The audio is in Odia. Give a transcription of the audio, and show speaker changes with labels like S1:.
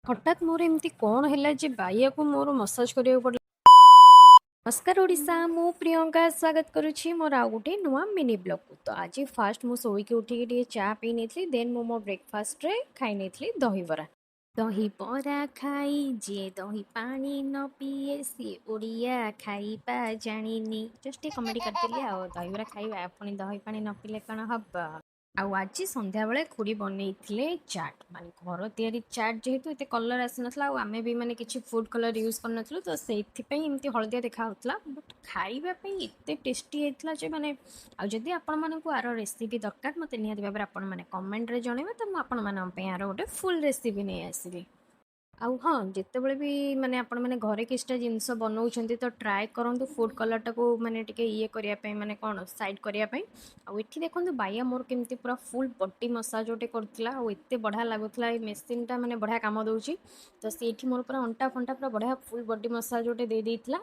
S1: ହଠାତ୍ ମୋର ଏମିତି କ'ଣ ହେଲା ଯେ ବାଇଆକୁ ମୋର ମସାଜ କରିବାକୁ ପଡ଼ିଲା। ନମସ୍କାର ଓଡ଼ିଶା, ମୁଁ ପ୍ରିୟଙ୍କା ସ୍ୱାଗତ କରୁଛି ମୋର ଆଉ ଗୋଟେ ନୂଆ ମିନି ବ୍ଲଗ୍କୁ। ତ ଆଜି ଫାଷ୍ଟ ମୁଁ ଶୋଇକି ଉଠିକି ଟିକେ ଚା ପିଇ ନେଇଥିଲି। ଦେନ୍ ମୁଁ ମୋ ବ୍ରେକଫାଷ୍ଟରେ ଖାଇ ନେଇଥିଲି ଦହିବରା। ଦହିବରା ଖାଇ ଯିଏ ଦହି ପାଣି ନ ପିଏ, ସିଏ ଓଡ଼ିଆ ଖାଇବା ଜାଣିନି। ଜଷ୍ଟ ଟିକେ କମେଡ଼ି କରିଦେଲି। ଆଉ ଦହିବରା ଖାଇବା, ପୁଣି ଦହି ପାଣି ନ ପିଇଲେ କ'ଣ ହବ? ଆଉ ଆଜି ସନ୍ଧ୍ୟାବେଳେ ଖୁଡ଼ି ବନେଇଥିଲେ ଚାଟ୍, ମାନେ ଘର ତିଆରି ଚାଟ୍। ଯେହେତୁ ଏତେ କଲର୍ ଆସିନଥିଲା ଆଉ ଆମେ ବି ମାନେ କିଛି ଫୁଡ଼୍ କଲର୍ ୟୁଜ୍ କରିନଥିଲୁ, ତ ସେଇଥିପାଇଁ ଏମିତି ହଳଦିଆ ଦେଖାହେଉଥିଲା। ବଟ୍ ଖାଇବା ପାଇଁ ଏତେ ଟେଷ୍ଟି ହେଇଥିଲା ଯେ ମାନେ, ଆଉ ଯଦି ଆପଣମାନଙ୍କୁ ଆର ରେସିପି ଦରକାର, ମୋତେ ନିହାତି ଭାବରେ ଆପଣମାନେ କମେଣ୍ଟରେ ଜଣାଇବେ, ତ ମୁଁ ଆପଣମାନଙ୍କ ପାଇଁ ଆର ଗୋଟେ ଫୁଲ୍ ରେସିପି ନେଇ ଆସିବି। ଆଉ ହଁ, ଯେତେବେଳେ ବି ମାନେ ଆପଣମାନେ ଘରେ କିଛିଟା ଜିନିଷ ବନଉଛନ୍ତି, ତ ଟ୍ରାଏ କରନ୍ତୁ ଫୁଡ଼୍ କଲର୍ଟାକୁ ମାନେ ଟିକେ ଇଏ କରିବା ପାଇଁ, ମାନେ କ'ଣ, ସାଇଡ଼୍ କରିବା ପାଇଁ। ଆଉ ଏଠି ଦେଖନ୍ତୁ, ବାଇଆ ମୋର କେମିତି ପୁରା ଫୁଲ୍ ବଡି ମସାଜ ଗୋଟେ କରୁଥିଲା ଆଉ ଏତେ ବଢ଼ିଆ ଲାଗୁଥିଲା। ଏଇ ମେସିନ୍ଟା ମାନେ ବଢ଼ିଆ କାମ ଦେଉଛି। ତ ସେଇଠି ମୋର ପୁରା ଅଣ୍ଟା ଫଣ୍ଟା ପୁରା ବଢ଼ିଆ ଫୁଲ୍ ବଡି ମସାଜ ଗୋଟେ ଦେଇ ଦେଇଥିଲା।